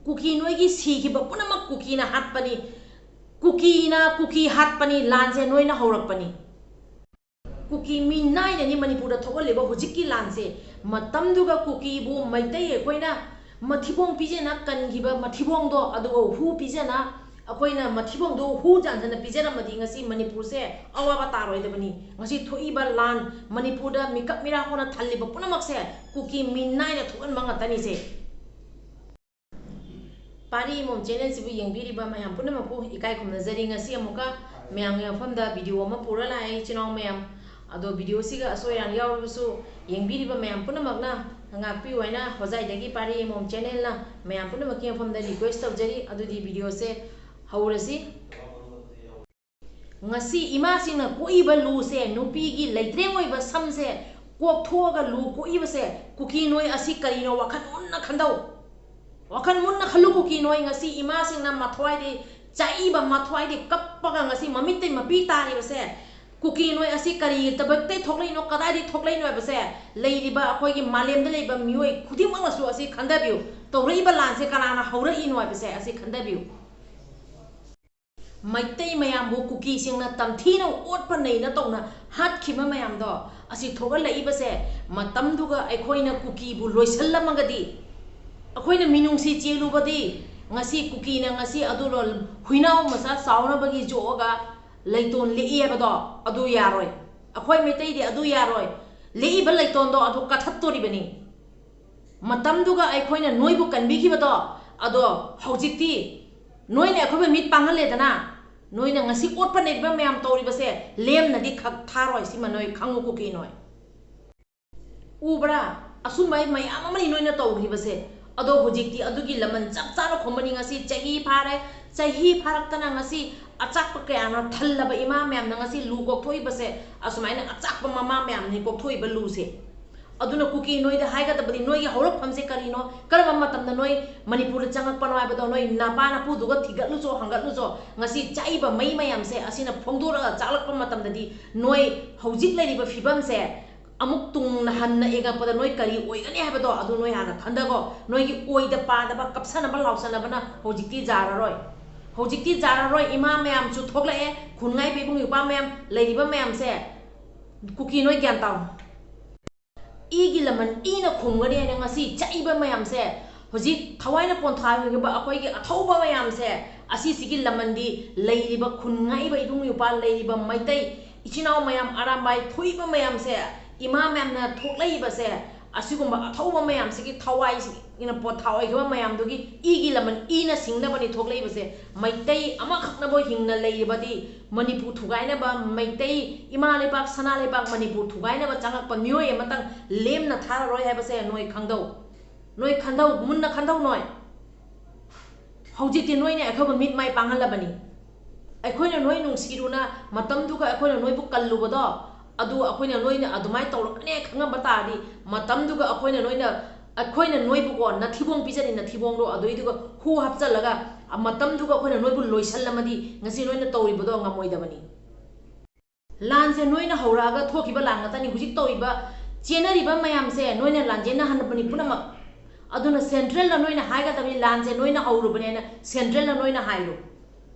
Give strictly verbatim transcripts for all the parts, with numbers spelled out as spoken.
ꯀꯨꯀꯤ ꯅꯣꯏꯒꯤ ꯁꯤꯈꯤꯕ ꯄꯨꯝꯅꯃꯛ ꯀꯨꯀꯤꯅ ꯍꯥꯠꯄꯅꯤ꯫ ꯀꯨꯀꯤꯅ ꯀꯨꯀꯤ ꯍꯥꯠꯄꯅꯤ꯫ ꯂꯥꯟꯁꯦ ꯅꯣꯏꯅ ꯍꯧꯔꯛꯄꯅꯤ꯫ ꯀꯨꯀꯤ ꯃꯤ ꯅꯥꯏꯅꯅꯤ ꯃꯅꯤꯄꯨꯔꯗ ꯊꯣꯛꯍꯜꯂꯤꯕ ꯍꯧꯖꯤꯛꯀꯤ ꯂꯥꯟꯁꯦ꯫ ꯃꯇꯝꯗꯨꯒ ꯀꯨꯀꯤꯕꯨ ꯃꯩꯇꯩ ꯑꯩꯈꯣꯏꯅ ꯃꯊꯤꯕꯣꯡ ꯄꯤꯖꯅ ꯀꯟꯈꯤꯕ ꯃꯊꯤꯕꯣꯡꯗꯣ, ꯑꯗꯨꯒ ꯍꯨ ꯄꯤꯖꯅ ꯑꯩꯈꯣꯏꯅ ꯃꯊꯤꯕꯣꯡꯗꯣ ꯍꯨ ꯆꯥꯟꯖꯅ ꯄꯤꯖꯔꯝꯃꯗꯤ ꯉꯁꯤ ꯃꯅꯤꯄꯨꯔꯁꯦ ꯑꯋꯥꯕ ꯇꯥꯔꯣꯏꯗꯕꯅꯤ꯫ ꯉꯁꯤ ꯊꯣꯛꯏꯕ ꯂꯥꯟ, ꯃꯅꯤꯄꯨꯔꯗ ꯃꯤꯀꯞ ꯃꯤꯔꯥ ꯍꯣꯅ ꯊꯜꯂꯤꯕ ꯄꯨꯝꯅꯃꯛꯁꯦ ꯀꯨꯀꯤ ꯃꯤ ꯅꯥꯏꯅ ꯊꯣꯛꯍꯟꯕ ꯉꯥꯛꯇꯅꯤꯁꯦ꯫ ꯄꯥꯔꯤ ꯏꯃꯣꯝ ꯆꯦꯅꯦꯜꯁꯤꯕꯨ ꯌꯦꯡꯕꯤꯔꯤꯕ ꯃꯌꯥꯝ ꯄꯨꯝꯅꯃꯛꯄꯨ ꯏꯀꯥꯏ ꯈꯨꯝꯅꯖꯔꯤ꯫ ꯉꯁꯤ ꯑꯃꯨꯛꯀ ꯃꯌꯥꯝꯒꯤ ꯃꯐꯝꯗ ꯚꯤꯗꯤꯑꯣ ꯑꯃ ꯄꯨꯔ ꯂꯥꯛꯑꯦ, ꯏꯆꯤꯟ ꯏꯅꯥꯎ ꯃꯌꯥꯝ꯫ ꯑꯗꯣ ꯚꯤꯗꯤꯑꯣꯁꯤꯒ ꯑꯁꯣꯏ ꯑꯔꯥꯟ ꯌꯥꯎꯔꯕꯁꯨ ꯌꯦꯡꯕꯤꯔꯤꯕ ꯃꯌꯥꯝ ꯄꯨꯝꯅꯃꯛꯅ ꯉꯥꯛꯄꯤꯌꯨ ꯍꯥꯏꯅ ꯍꯣꯖꯥꯏꯗꯒꯤ ꯄꯥꯔꯤ ꯏꯃꯣꯝ ꯆꯦꯅꯦꯜꯅ ꯃꯌꯥꯝ ꯄꯨꯝꯅꯃꯛꯀꯤ ꯃꯐꯝꯗ ꯔꯤꯀ꯭ꯋꯦꯁ ꯇꯧꯖꯔꯤ꯫ ꯑꯗꯨꯗꯤ ꯚꯤꯗꯤꯑꯣꯁꯦ ꯍꯧꯔꯁꯤ꯫ ꯉꯁꯤ ꯏꯃꯥꯁꯤꯡꯅ ꯀꯣꯛꯏꯕ ꯂꯨꯁꯦ, ꯅꯨꯄꯤꯒꯤ ꯂꯩꯇ꯭ꯔꯦꯡ ꯑꯣꯏꯕ ꯁꯝꯁꯦ ꯀꯣꯛꯊꯣꯛꯑꯒ ꯂꯨ ꯀꯣꯛꯏꯕꯁꯦ, ꯀꯨꯀꯤ ꯅꯣꯏ ꯑꯁꯤ ꯀꯔꯤꯅꯣ? ꯋꯥꯈꯜ ꯃꯨꯟꯅ ꯈꯟꯗꯧ꯫ ꯋꯥꯈꯜ ꯃꯨꯟꯅ ꯈꯜꯂꯨ ꯀꯨꯀꯤ ꯅꯣꯏ꯫ ꯉꯁꯤ ꯏꯃꯥꯁꯤꯡꯅ ꯃꯊ꯭ꯋꯥꯏꯗꯤ ꯆꯥꯛꯏꯕ, ꯃꯊ꯭ꯋꯥꯏꯗꯤ ꯀꯞꯄꯒ ꯉꯁꯤ ꯃꯃꯤꯠꯇꯩ ꯃꯄꯤ ꯇꯥꯔꯤꯕꯁꯦ, ꯀꯨꯀꯤ ꯅꯣꯏ ꯑꯁꯤ ꯀꯔꯤ ꯊꯕꯛꯇꯩ ꯊꯣꯛꯂꯛꯏꯅꯣ, ꯀꯗꯥꯏꯗꯒꯤ ꯊꯣꯛꯂꯛꯏꯅꯣ ꯍꯥꯏꯕꯁꯦ ꯂꯩꯔꯤꯕ ꯑꯩꯈꯣꯏꯒꯤ ꯃꯥꯂꯦꯝꯗ ꯂꯩꯕ ꯃꯤꯑꯣꯏ ꯈꯨꯗꯤꯡꯃꯛꯅꯁꯨ ꯑꯁꯤ ꯈꯟꯊꯕꯤꯌꯨ꯫ ꯇꯧꯔꯛꯏꯕ ꯂꯥꯟꯁꯦ ꯀꯅꯥꯅ ꯍꯧꯔꯛꯏꯅꯣ ꯍꯥꯏꯕꯁꯦ ꯑꯁꯤ ꯈꯟꯊꯕꯤꯌꯨ꯫ ꯃꯩꯇꯩ ꯃꯌꯥꯝꯕꯨ ꯀꯨꯀꯤꯁꯤꯡꯅ ꯇꯝꯊꯤꯅ ꯑꯣꯠꯄ ꯅꯩꯅ ꯇꯧꯅ ꯍꯥꯠꯈꯤꯕ ꯃꯌꯥꯝꯗꯣ, ꯑꯁꯤ ꯊꯣꯛꯍꯜꯂꯛꯏꯕꯁꯦ, ꯃꯇꯝꯗꯨꯒ ꯑꯩꯈꯣꯏꯅ ꯀꯨꯀꯤꯕꯨ ꯂꯣꯏꯁꯤꯜꯂꯝꯃꯒꯗꯤ, ꯑꯩꯈꯣꯏꯅ ꯃꯤꯅꯨꯡꯁꯤ ꯆꯦꯜꯂꯨꯕꯗꯤ, ꯉꯁꯤ ꯀꯨꯀꯤꯅ ꯉꯁꯤ ꯑꯗꯨ ꯂꯣ-, ꯍꯨꯏꯅꯥꯎ ꯃꯆꯥ ꯆꯥꯎꯅꯕꯒꯤ ꯌꯣꯛꯑꯒ ꯂꯩꯇꯣꯟ ꯂꯦꯛꯏ ꯍꯥꯏꯕꯗꯣ ꯑꯗꯨ ꯌꯥꯔꯣꯏ꯫ ꯑꯩꯈꯣꯏ ꯃꯩꯇꯩꯗꯤ ꯑꯗꯨ ꯌꯥꯔꯣꯏ꯫ ꯂꯦꯛꯏꯕ ꯂꯩꯇꯣꯟꯗꯣ ꯑꯗꯨ ꯀꯠꯊꯠꯇꯣꯔꯤꯕꯅꯤ꯫ ꯃꯇꯝꯗꯨꯒ ꯑꯩꯈꯣꯏꯅ ꯅꯣꯏꯕꯨ ꯀꯟꯕꯤꯈꯤꯕꯗꯣ, ꯑꯗꯣ ꯍꯧꯖꯤꯛꯇꯤ ꯅꯣꯏꯅ ꯑꯩꯈꯣꯏꯕꯨ ꯃꯤꯠ ꯄꯥꯡꯍꯜꯂꯦꯗꯅ꯫ ꯅꯣꯏꯅ ꯉꯁꯤ ꯑꯣꯠꯄ ꯅꯩꯕ ꯃꯌꯥꯝ ꯇꯧꯔꯤꯕꯁꯦ ꯂꯦꯝꯅꯗꯤ ꯈꯛ ꯊꯥꯔꯣꯏ꯫ ꯁꯤꯃ ꯅꯣꯏ ꯈꯪꯉꯨ ꯀꯨꯀꯤ ꯅꯣꯏ꯫ ꯎꯕ꯭ꯔꯥ? ꯑꯁꯨꯝꯕ ꯃꯌꯥꯝ ꯑꯃꯅꯤ ꯅꯣꯏꯅ ꯇꯧꯈꯤꯕꯁꯦ꯫ ꯑꯗꯣ ꯍꯧꯖꯤꯛꯇꯤ ꯑꯗꯨꯒꯤ ꯂꯃꯟ ꯆꯞ ꯆꯥꯅ ꯈꯨꯝꯕꯅꯤ꯫ ꯉꯁꯤ ꯆꯍꯤ ꯐꯥꯔꯦ, ꯆꯍꯤ ꯐꯥꯔꯛꯇꯅ ꯉꯁꯤ ꯑꯆꯥꯛꯄ ꯀꯌꯥꯅ ꯊꯜꯂꯕ ꯏꯃꯥ ꯃꯌꯥꯝꯅ ꯉꯁꯤ ꯂꯨ ꯀꯣꯛꯊꯣꯛꯏꯕꯁꯦ, ꯑꯁꯨꯃꯥꯏꯅ ꯑꯆꯥꯛꯄ ꯃꯃꯥ ꯃꯌꯥꯝꯅꯤ ꯀꯣꯛꯊꯣꯛꯏꯕ ꯂꯨꯁꯦ꯫ ꯑꯗꯨꯅ ꯀꯨꯀꯤ ꯅꯣꯏꯗ ꯍꯥꯏꯒꯗꯕꯗꯤ ꯅꯣꯏꯒꯤ ꯍꯧꯔꯛꯐꯝꯁꯦ ꯀꯔꯤꯅꯣ, ꯀꯔꯝꯕ ꯃꯇꯝꯗ ꯅꯣꯏ ꯃꯅꯤꯄꯨꯔꯗ ꯆꯪꯉꯛꯄꯅꯣ ꯍꯥꯏꯕꯗꯣ ꯅꯣꯏ ꯅꯄꯥ ꯅꯄꯨꯗꯨꯒ ꯊꯤꯒꯠꯂꯨꯆꯣ, ꯍꯪꯒꯠꯂꯨꯆꯣ꯫ ꯉꯁꯤ ꯆꯥꯛꯏꯕ ꯃꯩ ꯃꯌꯥꯝꯁꯦ ꯑꯁꯤꯅ ꯐꯣꯡꯗꯣꯔꯛꯑ ꯆꯥꯛꯂꯛꯄ ꯃꯇꯝꯗꯗꯤ ꯅꯣꯏ ꯍꯧꯖꯤꯛ ꯂꯩꯔꯤꯕ ꯐꯤꯕꯝꯁꯦ ꯑꯃꯨꯛ ꯇꯨꯡꯅ ꯍꯟꯅ ꯌꯦꯡꯉꯛꯄꯗ ꯅꯣꯏ ꯀꯔꯤ ꯑꯣꯏꯒꯅꯤ ꯍꯥꯏꯕꯗꯣ ꯑꯗꯨ ꯅꯣꯏ ꯍꯥꯟꯅ ꯈꯟꯊꯀꯣ꯫ ꯅꯣꯏꯒꯤ ꯑꯣꯏꯗ ꯄꯥꯗꯕ ꯀꯞꯁꯟꯅꯕ ꯂꯥꯎꯁꯟꯅꯕꯅ ꯍꯧꯖꯤꯛꯇꯤ ꯌꯥꯔꯔꯣꯏ꯫ ꯍꯧꯖꯤꯛꯇꯤ ꯌꯥꯔꯔꯣꯏ꯫ ꯏꯃꯥ ꯃꯌꯥꯝꯁꯨ ꯊꯣꯛꯂꯛꯑꯦ, ꯈꯨꯟꯉꯥꯏꯕ ꯏꯕꯨꯡ ꯏꯄ꯭ꯋꯥ ꯃꯌꯥꯝ, ꯂꯩꯔꯤꯕ ꯃꯌꯥꯝꯁꯦ, ꯀꯨꯀꯤ ꯅꯣꯏ ꯒ꯭ꯌꯥꯟ ꯇꯥꯎ꯫ ꯏꯒꯤ ꯂꯃꯟ ꯏꯅ ꯈꯨꯝꯒꯅꯤ ꯍꯥꯏꯅ ꯉꯁꯤ ꯆꯛꯏꯕ ꯃꯌꯥꯝꯁꯦ, ꯍꯧꯖꯤꯛ ꯊꯋꯥꯏꯅ ꯄꯣꯟꯊꯥꯈꯤꯕ ꯑꯩꯈꯣꯏꯒꯤ ꯑꯊꯧꯕ ꯃꯌꯥꯝꯁꯦ, ꯑꯁꯤꯁꯤꯒꯤ ꯂꯃꯟꯗꯤ ꯂꯩꯔꯤꯕ ꯈꯨꯟꯉꯥꯏꯕ ꯏꯕꯨꯡ ꯏꯄ꯭ꯋꯥ, ꯂꯩꯔꯤꯕ ꯃꯩꯇꯩ ꯏꯆꯤꯟ ꯏꯅꯥꯎ ꯃꯌꯥꯝ, ꯑꯔꯥꯝꯕꯥꯏ ꯊꯣꯛꯏꯕ ꯃꯌꯥꯝꯁꯦ, ꯏꯃꯥ ꯃꯌꯥꯝꯅ ꯊꯣꯛꯂꯛꯏꯕꯁꯦ, ꯑꯁꯤꯒꯨꯝꯕ ꯑꯊꯧꯕ ꯃꯌꯥꯝꯁꯤꯒꯤ ꯊꯋꯥꯏꯁꯤꯅ ꯄꯣꯊꯥ ꯑꯣꯏꯈꯤꯕ ꯃꯌꯥꯝꯗꯨꯒꯤ ꯏꯒꯤ ꯂꯃꯟ ꯏꯅ ꯁꯤꯡꯅꯕꯅꯤ ꯊꯣꯛꯂꯛꯏꯕꯁꯦ꯫ ꯃꯩꯇꯩ ꯑꯃꯈꯛꯅꯕꯨ ꯍꯤꯡꯅ ꯂꯩꯔꯤꯕꯗꯤ ꯃꯅꯤꯄꯨꯔ ꯊꯨꯒꯥꯏꯅꯕ, ꯃꯩꯇꯩ ꯏꯃꯥ ꯂꯩꯕꯥꯛ, ꯁꯅꯥ ꯂꯩꯕꯥꯛ ꯃꯅꯤꯄꯨꯔ ꯊꯨꯒꯥꯏꯅꯕ ꯆꯪꯉꯛꯄ ꯃꯤꯑꯣꯏ ꯑꯃꯇꯪ ꯂꯦꯝꯅ ꯊꯥꯔꯔꯣꯏ ꯍꯥꯏꯕꯁꯦ ꯅꯣꯏ ꯈꯪꯗꯧ꯫ ꯅꯣꯏ ꯈꯟꯊꯧ, ꯃꯨꯟꯅ ꯈꯟꯊꯧ ꯅꯣꯏ꯫ ꯍꯧꯖꯤꯛꯇꯤ ꯅꯣꯏꯅ ꯑꯩꯈꯣꯏꯕꯨ ꯃꯤꯠ ꯃꯥꯏ ꯄꯥꯡꯍꯜꯂꯕꯅꯤ꯫ ꯑꯩꯈꯣꯏꯅ ꯅꯣꯏ ꯅꯨꯡꯁꯤꯔꯨꯅ ꯃꯇꯝꯗꯨꯒ ꯑꯩꯈꯣꯏꯅ ꯅꯣꯏꯕꯨ ꯀꯜꯂꯨꯕꯗꯣ, ꯑꯗꯨ ꯑꯩꯈꯣꯏꯅ ꯅꯣꯏꯅ ꯑꯗꯨꯃꯥꯏꯅ ꯇꯧꯔꯛꯀꯅꯤ ꯈꯪꯉꯝꯕ ꯇꯥꯔꯗꯤ, ꯃꯇꯝꯗꯨꯒ ꯑꯩꯈꯣꯏꯅ ꯅꯣꯏꯅ, ꯑꯩꯈꯣꯏꯅ ꯅꯣꯏꯕꯨꯀꯣ, ꯅꯊꯤꯕꯣꯡ ꯄꯤꯖꯅꯤ, ꯅꯊꯤꯕꯣꯡꯗꯣ ꯑꯗꯨꯏꯗꯨꯒ ꯍꯨ ꯍꯥꯞꯆꯜꯂꯒ, ꯃꯇꯝꯗꯨꯒ ꯑꯩꯈꯣꯏꯅ ꯅꯣꯏꯕꯨ ꯂꯣꯏꯁꯜꯂꯝꯃꯗꯤ ꯉꯁꯤ ꯅꯣꯏꯅ ꯇꯧꯔꯤꯕꯗꯣ ꯉꯝꯃꯣꯏꯗꯕꯅꯤ꯫ ꯂꯥꯟꯁꯦ ꯅꯣꯏꯅ ꯍꯧꯔꯛꯑꯒ ꯊꯣꯛꯈꯤꯕ ꯂꯥꯟ ꯉꯥꯛꯇꯅꯤ꯫ ꯍꯧꯖꯤꯛ ꯇꯧꯔꯤꯕ, ꯆꯦꯟꯅꯔꯤꯕ ꯃꯌꯥꯝꯁꯦ ꯅꯣꯏꯅ ꯂꯥꯟꯖꯦꯟꯅꯍꯟꯕꯅꯤ ꯄꯨꯝꯅꯃꯛ꯫ ꯑꯗꯨꯅ ꯁꯦꯟꯇ꯭ꯔꯦꯜꯗ ꯅꯣꯏꯅ ꯍꯥꯏꯒꯗꯕꯅꯤ, ꯂꯥꯟꯁꯦ ꯅꯣꯏꯅ ꯍꯧꯔꯨꯕꯅꯦꯅ ꯁꯦꯟꯇ꯭ꯔꯦꯜꯗ ꯅꯣꯏꯅ ꯍꯥꯏꯔꯣ꯫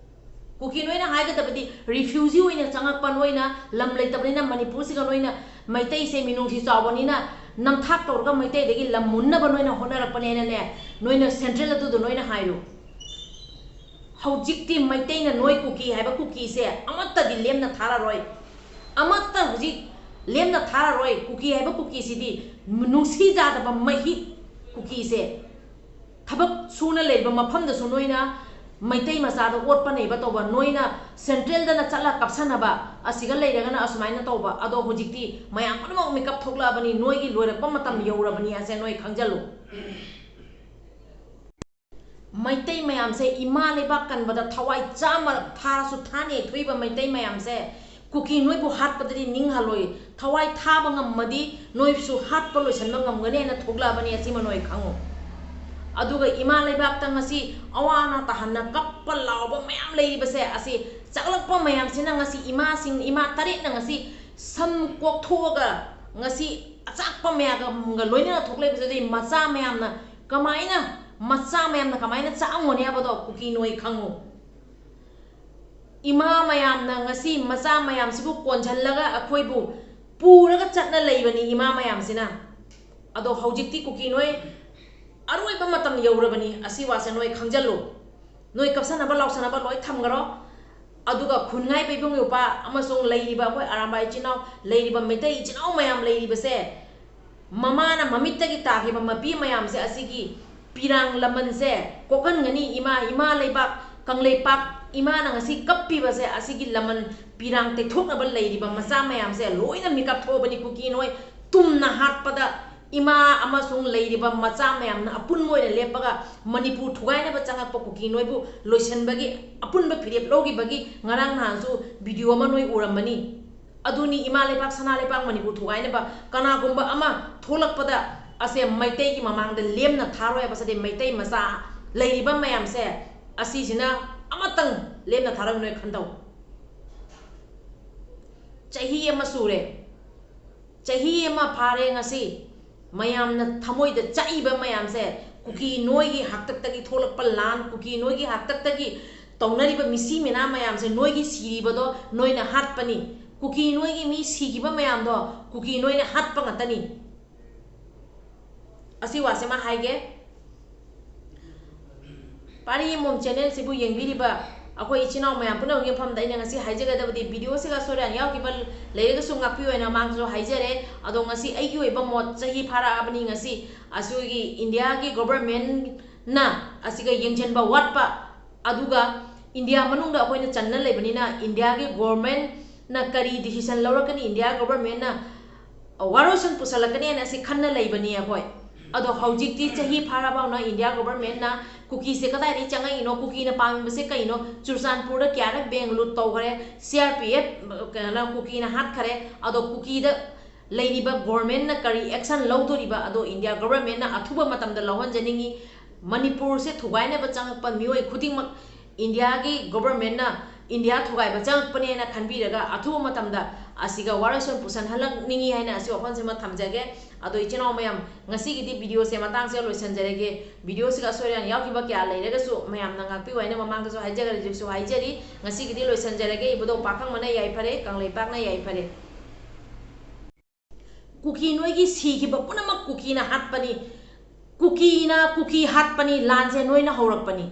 ꯀꯨꯀꯤ ꯅꯣꯏꯅ ꯍꯥꯏꯒꯗꯕꯗꯤ, ꯔꯤꯐ꯭ꯌꯨꯖꯤ ꯑꯣꯏꯅ ꯆꯪꯉꯛꯄ ꯅꯣꯏꯅ, ꯂꯝ ꯂꯩꯇꯕꯅꯤꯅ ꯃꯅꯤꯄꯨꯔꯁꯤꯒ ꯅꯣꯏꯅ ꯃꯩꯇꯩꯁꯦ ꯃꯤꯅꯨꯡꯁꯤ ꯆꯥꯎꯕꯅꯤꯅ ꯅꯝꯊꯥꯛ ꯇꯧꯔꯒ ꯃꯩꯇꯩꯗꯒꯤ ꯂꯝ ꯃꯨꯟꯅꯕ ꯅꯣꯏꯅ ꯍꯣꯠꯅꯔꯛꯄꯅꯦꯅꯅꯦ, ꯅꯣꯏꯅ ꯁꯦꯟꯇ꯭ꯔꯦꯜ ꯑꯗꯨꯗꯣ ꯅꯣꯏꯅ ꯍꯥꯏꯔꯣ꯫ ꯍꯧꯖꯤꯛꯇꯤ ꯃꯩꯇꯩꯅ ꯅꯣꯏ ꯀꯨꯀꯤ ꯍꯥꯏꯕ ꯀꯨꯀꯤꯁꯦ ꯑꯃꯠꯇꯗꯤ ꯂꯦꯝꯅ ꯊꯥꯔꯔꯣꯏ꯫ ꯑꯃꯠꯇ ꯍꯧꯖꯤꯛ ꯂꯦꯝꯅ ꯊꯥꯔꯔꯣꯏ꯫ ꯀꯨꯀꯤ ꯍꯥꯏꯕ ꯀꯨꯀꯤꯁꯤꯗꯤ ꯅꯨꯡꯁꯤ ꯆꯥꯗꯕ ꯃꯍꯤꯛ ꯀꯨꯀꯤꯁꯦ꯫ ꯊꯕꯛ ꯁꯨꯅ ꯂꯩꯕ ꯃꯐꯝꯗꯁꯨ ꯅꯣꯏꯅ ꯃꯩꯇꯩ ꯃꯆꯥꯗ ꯑꯣꯠꯄ ꯅꯩꯕ ꯇꯧꯕ, ꯅꯣꯏꯅ ꯁꯦꯟꯇ꯭ꯔꯦꯜꯗꯅ ꯆꯠꯂ ꯀꯞꯁꯟꯅꯕ, ꯑꯁꯤꯒ ꯂꯩꯔꯒꯅ ꯑꯁꯨꯃꯥꯏꯅ ꯇꯧꯕ꯫ ꯑꯗꯣ ꯍꯧꯖꯤꯛꯇꯤ ꯃꯌꯥꯝ ꯄꯨꯝꯅꯃꯛ ꯃꯤꯀꯞ ꯊꯣꯛꯂꯛꯑꯕꯅꯤ, ꯅꯣꯏꯒꯤ ꯂꯣꯏꯔꯛꯄ ꯃꯇꯝ ꯌꯧꯔꯕꯅꯤ ꯑꯁꯦ ꯅꯣꯏ ꯈꯪꯖꯜꯂꯨ꯫ ꯃꯩꯇꯩ ꯃꯌꯥꯝꯁꯦ ꯏꯃꯥ ꯂꯩꯕꯥꯛ ꯀꯟꯕꯗ ꯊꯋꯥꯏ ꯆꯥꯝꯃ ꯊꯥꯔꯁꯨ ꯊꯥꯅ ꯌꯩꯊꯣꯛꯏꯕ ꯃꯩꯇꯩ ꯃꯌꯥꯝꯁꯦ, ꯀꯨꯀꯤ ꯅꯣꯏꯕꯨ ꯍꯥꯠꯄꯗꯗꯤ ꯅꯤꯡꯍꯜꯂꯣꯏ꯫ ꯊꯋꯥꯏ ꯊꯥꯕ ꯉꯝꯃꯗꯤ ꯅꯣꯏꯁꯨ ꯍꯥꯠꯄ ꯂꯣꯏꯁꯤꯟꯕ ꯉꯝꯒꯅꯤ ꯍꯥꯏꯅ ꯊꯣꯛꯂꯛꯑꯕꯅꯤ, ꯑꯁꯤꯃ ꯅꯣꯏ ꯈꯪꯉꯨ꯫ ꯑꯗꯨꯒ ꯏꯃꯥ ꯂꯩꯕꯥꯛꯇ ꯉꯁꯤ ꯑꯋꯥ ꯑꯅꯥ ꯇꯥꯍꯟꯅ ꯀꯞꯄ ꯂꯥꯎꯕ ꯃꯌꯥꯝ ꯂꯩꯔꯤꯕꯁꯦ, ꯑꯁꯤ ꯆꯥꯛꯂꯛꯄ ꯃꯌꯥꯝꯁꯤꯅ ꯉꯁꯤ ꯏꯃꯥꯁꯤꯡ, ꯏꯃꯥ ꯇꯔꯦꯠꯅ ꯉꯁꯤ ꯁꯝ ꯀꯣꯛꯊꯣꯛꯑꯒ ꯉꯁꯤ ꯑꯆꯥꯛꯄ ꯃꯌꯥꯝꯒ ꯂꯣꯏꯅꯅ ꯊꯣꯛꯂꯛꯏꯕꯁꯤꯗꯤ ꯃꯆꯥ ꯃꯌꯥꯝꯅ ꯀꯃꯥꯏꯅ, ꯃꯆꯥ ꯃꯌꯥꯝꯅ ꯀꯃꯥꯏꯅ ꯆꯥꯛꯑꯝꯒꯅꯤ ꯍꯥꯏꯕꯗꯣ ꯀꯨꯀꯤ ꯅꯣꯏ ꯈꯪꯉꯨ꯫ ꯏꯃꯥ ꯃꯌꯥꯝꯅ ꯉꯁꯤ ꯃꯆꯥ ꯃꯌꯥꯝꯁꯤꯕꯨ ꯀꯣꯟꯁꯤꯜꯂꯒ ꯑꯩꯈꯣꯏꯕꯨ ꯄꯨꯔꯒ ꯆꯠꯅ ꯂꯩꯕꯅꯤ ꯏꯃꯥ ꯃꯌꯥꯝꯁꯤꯅ꯫ ꯑꯗꯣ ꯍꯧꯖꯤꯛꯇꯤ ꯀꯨꯀꯤ ꯅꯣꯏ ꯑꯔꯣꯏꯕ ꯃꯇꯝ ꯌꯧꯔꯕꯅꯤ꯫ ꯑꯁꯤ ꯋꯥꯁꯦ ꯅꯣꯏ ꯈꯪꯖꯜꯂꯨ꯫ ꯅꯣꯏ ꯀꯞꯁꯟꯅꯕ ꯂꯥꯎꯁꯟꯅꯕ ꯂꯣꯏ ꯊꯝꯈ꯭ꯔꯣ꯫ ꯑꯗꯨꯒ ꯈꯨꯟꯉꯥꯏꯕ ꯏꯕꯨꯡ ꯏꯄ꯭ꯋꯥ ꯑꯃꯁꯨꯡ ꯂꯩꯔꯤꯕ ꯑꯩꯈꯣꯏ ꯑꯔꯥꯝꯕꯥꯏ ꯏꯆꯤꯟ ꯏꯅꯥꯎ, ꯂꯩꯔꯤꯕ ꯃꯩꯇꯩ ꯏꯆꯤꯟ ꯏꯅꯥꯎ ꯃꯌꯥꯝ ꯂꯩꯔꯤꯕꯁꯦ, ꯃꯃꯥꯅ ꯃꯃꯤꯠꯇꯒꯤ ꯇꯥꯈꯤꯕ ꯃꯄꯤ ꯃꯌꯥꯝꯁꯦ, ꯑꯁꯤꯒꯤ ꯄꯤꯔꯥꯡ ꯂꯃꯟꯁꯦ ꯀꯣꯛꯍꯟꯒꯅꯤ꯫ ꯏꯃꯥ, ꯏꯃꯥ ꯂꯩꯕꯥꯛ, ꯀꯪꯂꯩꯄꯥꯛ ꯏꯃꯥꯅ ꯉꯁꯤ ꯀꯞꯄꯤꯕꯁꯦ, ꯑꯁꯤꯒꯤ ꯂꯃꯟ ꯄꯤꯔꯥꯡ ꯇꯦꯛꯊꯣꯛꯅꯕ ꯂꯩꯔꯤꯕ ꯃꯆꯥ ꯃꯌꯥꯝꯁꯦ ꯂꯣꯏꯅ ꯃꯤꯀꯞ ꯊꯣꯛꯑꯕꯅꯤ꯫ ꯀꯨꯀꯤ ꯅꯣꯏ ꯇꯨꯝꯅ ꯍꯥꯠꯄꯗ ꯏꯃꯥ ꯑꯃꯁꯨꯡ ꯂꯩꯔꯤꯕ ꯃꯆꯥ ꯃꯌꯥꯝꯅ ꯑꯄꯨꯟꯕ ꯑꯣꯏꯅ ꯂꯦꯞꯄꯒ ꯃꯅꯤꯄꯨꯔ ꯊꯨꯒꯥꯏꯅꯕ ꯆꯪꯉꯛꯄ ꯀꯨꯀꯤ ꯅꯣꯏꯕꯨ ꯂꯣꯏꯁꯤꯟꯕꯒꯤ ꯑꯄꯨꯟꯕ ꯐꯤꯔꯦꯞ ꯂꯧꯈꯤꯕꯒꯤ ꯉꯔꯥꯡ ꯅꯍꯥꯟꯁꯨ ꯚꯤꯗꯤꯑꯣ ꯑꯃ ꯅꯣꯏ ꯎꯔꯝꯃꯅꯤ꯫ ꯑꯗꯨꯅꯤ ꯏꯃꯥ ꯂꯩꯕꯥꯛ, ꯁꯅꯥ ꯂꯩꯕꯥꯛ ꯃꯅꯤꯄꯨꯔ ꯊꯨꯒꯥꯏꯅꯕ ꯀꯅꯥꯒꯨꯝꯕ ꯑꯃ ꯊꯣꯛꯂꯛꯄꯗ ꯑꯁꯦ ꯃꯩꯇꯩꯒꯤ ꯃꯃꯥꯡꯗ ꯂꯦꯝꯅ ꯊꯥꯔꯣꯏ ꯍꯥꯏꯕꯁꯤꯗꯤ ꯃꯩꯇꯩ ꯃꯆꯥ ꯂꯩꯔꯤꯕ ꯃꯌꯥꯝꯁꯦ ꯑꯁꯤꯁꯤꯅ ꯑꯃꯇꯪ ꯂꯦꯝꯅ ꯊꯥꯔꯣꯏ꯫ ꯅꯣꯏ ꯈꯟꯗꯧ꯫ ꯆꯍꯤ ꯑꯃ ꯁꯨꯔꯦ, ꯆꯍꯤ ꯑꯃ ꯐꯥꯔꯦ ꯉꯁꯤ꯫ ꯃꯌꯥꯝꯅ ꯊꯃꯣꯏꯗ ꯆꯥꯛꯏꯕ ꯃꯌꯥꯝꯁꯦ, ꯀꯨꯀꯤ ꯅꯣꯏꯒꯤ ꯍꯥꯛꯇꯛꯇꯒꯤ ꯊꯣꯛꯂꯛꯄ ꯂꯥꯟ, ꯀꯨꯀꯤ ꯅꯣꯏꯒꯤ ꯍꯥꯛꯇꯛꯇꯒꯤ ꯇꯧꯅꯔꯤꯕ ꯃꯤꯁꯤ ꯃꯤꯅꯥ ꯃꯌꯥꯝꯁꯦ ꯅꯣꯏꯒꯤ ꯁꯤꯔꯤꯕꯗꯣ ꯅꯣꯏꯅ ꯍꯥꯠꯄꯅꯤ꯫ ꯀꯨꯀꯤ ꯅꯣꯏꯒꯤ ꯃꯤ ꯁꯤꯈꯤꯕ ꯃꯌꯥꯝꯗꯣ ꯀꯨꯀꯤ ꯅꯣꯏꯅ ꯍꯥꯠꯄ ꯉꯥꯛꯇꯅꯤ꯫ ꯑꯁꯤ ꯋꯥꯁꯤꯃ ꯍꯥꯏꯒꯦ꯫ ꯄꯥꯔꯤ ꯌꯦꯡꯕꯝ ꯆꯦꯅꯦꯜꯁꯤꯕꯨ ꯌꯦꯡꯕꯤꯔꯤꯕ ꯑꯩꯈꯣꯏ ꯏꯆꯤꯟ ꯏꯅꯥꯎ ꯃꯌꯥꯝ ꯄꯨꯝꯅꯃꯛꯀꯤ ꯃꯐꯝꯗ ꯑꯩꯅ ꯉꯁꯤ ꯍꯥꯏꯖꯒꯗꯕꯗꯤ, ꯚꯤꯗꯤꯑꯣꯁꯤꯒ ꯑꯁꯣꯏ ꯑꯔꯥꯟ ꯌꯥꯎꯈꯤꯕ ꯂꯩꯔꯒꯁꯨ ꯉꯥꯛꯄꯤꯌꯨ ꯍꯥꯏꯅ ꯃꯃꯥꯡꯗꯁꯨ ꯍꯥꯏꯖꯔꯦ꯫ ꯑꯗꯣ ꯉꯁꯤ ꯑꯩꯒꯤ ꯑꯣꯏꯕ ꯃꯣꯠ, ꯆꯍꯤ ꯐꯥꯔꯛꯑꯕꯅꯤ꯫ ꯉꯁꯤ ꯑꯁꯤꯒꯤ ꯏꯟꯗꯤꯌꯥꯒꯤ ꯒꯣꯕꯔꯃꯦꯟꯅ ꯑꯁꯤꯒ ꯌꯦꯡꯁꯤꯟꯕ ꯋꯥꯠꯄ, ꯑꯗꯨꯒ ꯏꯟꯗꯤꯌꯥ ꯃꯅꯨꯡꯗ ꯑꯩꯈꯣꯏꯅ ꯆꯟꯅ ꯂꯩꯕꯅꯤꯅ ꯏꯟꯗꯤꯌꯥꯒꯤ ꯒꯣꯕꯔꯃꯦꯟꯅ ꯀꯔꯤ ꯗꯤꯁꯤꯖꯟ ꯂꯧꯔꯛꯀꯅꯤ, ꯏꯟꯗꯤꯌꯥ ꯒꯣꯕꯔꯃꯦꯟꯅ ꯋꯥꯔꯣꯏꯁꯤꯟ ꯄꯨꯁꯜꯂꯛꯀꯅꯤ ꯍꯥꯏꯅ ꯑꯁꯤ ꯈꯟꯅ ꯂꯩꯕꯅꯤ ꯑꯩꯈꯣꯏ꯫ ꯑꯗꯣ ꯍꯧꯖꯤꯛꯇꯤ ꯆꯍꯤ ꯐꯥꯔꯐꯥꯎꯅ ꯏꯟꯗꯤꯌꯥ ꯒꯣꯕꯔꯃꯦꯟꯅ ꯀꯨꯀꯤꯁꯦ ꯀꯗꯥꯏꯗꯒꯤ ꯆꯪꯉꯛꯏꯅꯣ, ꯀꯨꯀꯤꯅ ꯄꯥꯝꯃꯤꯕꯁꯦ ꯀꯩꯅꯣ, ꯆꯨꯔꯆꯥꯟꯄꯨꯔꯗ ꯀꯌꯥꯔꯛ ꯕꯦꯡ ꯂꯨꯠ ꯇꯧꯈ꯭ꯔꯦ, ꯁꯤ ꯑꯥꯔ ꯄꯤ ꯑꯦꯐ ꯀꯩꯅꯣꯅ ꯀꯨꯀꯤꯅ ꯍꯥꯠꯈꯔꯦ꯫ ꯑꯗꯣ ꯀꯨꯀꯤꯗ ꯂꯩꯔꯤꯕ ꯒꯣꯔꯃꯦꯟꯅ ꯀꯔꯤ ꯑꯦꯛꯁꯟ ꯂꯧꯗꯣꯔꯤꯕ, ꯑꯗꯣ ꯏꯟꯗꯤꯌꯥ ꯒꯣꯕꯔꯃꯦꯟꯅ ꯑꯊꯨꯕ ꯃꯇꯝꯗ ꯂꯧꯍꯟꯖꯅꯤꯡꯉꯤ꯫ ꯃꯅꯤꯄꯨꯔꯁꯦ ꯊꯨꯒꯥꯏꯅꯕ ꯆꯪꯉꯛꯄ ꯃꯤꯑꯣꯏ ꯈꯨꯗꯤꯡꯃꯛ ꯏꯟꯗꯤꯌꯥꯒꯤ ꯒꯣꯕꯔꯃꯦꯟꯅ ꯏꯟꯗꯤꯌꯥ ꯊꯨꯒꯥꯏꯕ ꯆꯪꯉꯛꯄꯅꯦꯅ ꯈꯟꯕꯤꯔꯒ ꯑꯊꯨꯕ ꯃꯇꯝꯗ ꯑꯁꯤꯒ ꯋꯥꯔꯣꯏꯁꯣꯟ ꯄꯨꯁꯟꯍꯜꯂꯛꯅꯤꯡꯉꯤ ꯍꯥꯏꯅ ꯑꯁꯤ ꯋꯥꯐꯝꯁꯤꯃ ꯊꯝꯖꯒꯦ꯫ ꯑꯗꯣ ꯏꯆꯤꯟ ꯏꯅꯥꯎ ꯃꯌꯥꯝ, ꯉꯁꯤꯒꯤꯗꯤ ꯚꯤꯗꯤꯑꯣꯁꯦ ꯃꯇꯥꯡꯁꯤꯗ ꯂꯣꯏꯁꯤꯟꯖꯔꯒꯦ꯫ ꯚꯤꯗꯤꯑꯣꯁꯤꯒ ꯑꯁꯣꯏ ꯑꯔꯥꯟ ꯌꯥꯎꯈꯤꯕ ꯀꯌꯥ ꯂꯩꯔꯒꯁꯨ ꯃꯌꯥꯝꯅ ꯉꯥꯛꯄꯤꯌꯨ ꯍꯥꯏꯅ ꯃꯃꯥꯡꯗꯁꯨ ꯍꯥꯏꯖꯈ꯭ꯔꯦ, ꯍꯧꯖꯤꯛꯁꯨ ꯍꯥꯏꯖꯔꯤ꯫ ꯉꯁꯤꯒꯤꯗꯤ ꯂꯣꯏꯁꯤꯟꯖꯔꯒꯦ꯫ ꯏꯕꯨꯙꯧ ꯄꯥꯈꯪꯕꯅ ꯌꯥꯏꯐꯔꯦ, ꯀꯪꯂꯩꯄꯥꯛꯅ ꯌꯥꯏꯐꯔꯦ꯫ ꯀꯨꯀꯤ ꯅꯣꯏꯒꯤ ꯁꯤꯈꯤꯕ ꯄꯨꯝꯅꯃꯛ ꯀꯨꯀꯤꯅ ꯍꯥꯠꯄꯅꯤ꯫ ꯀꯨꯀꯤꯅ ꯀꯨꯀꯤ ꯍꯥꯠꯄꯅꯤ꯫ ꯂꯥꯟꯁꯦ ꯅꯣꯏꯅ ꯍꯧꯔꯛꯄꯅꯤ꯫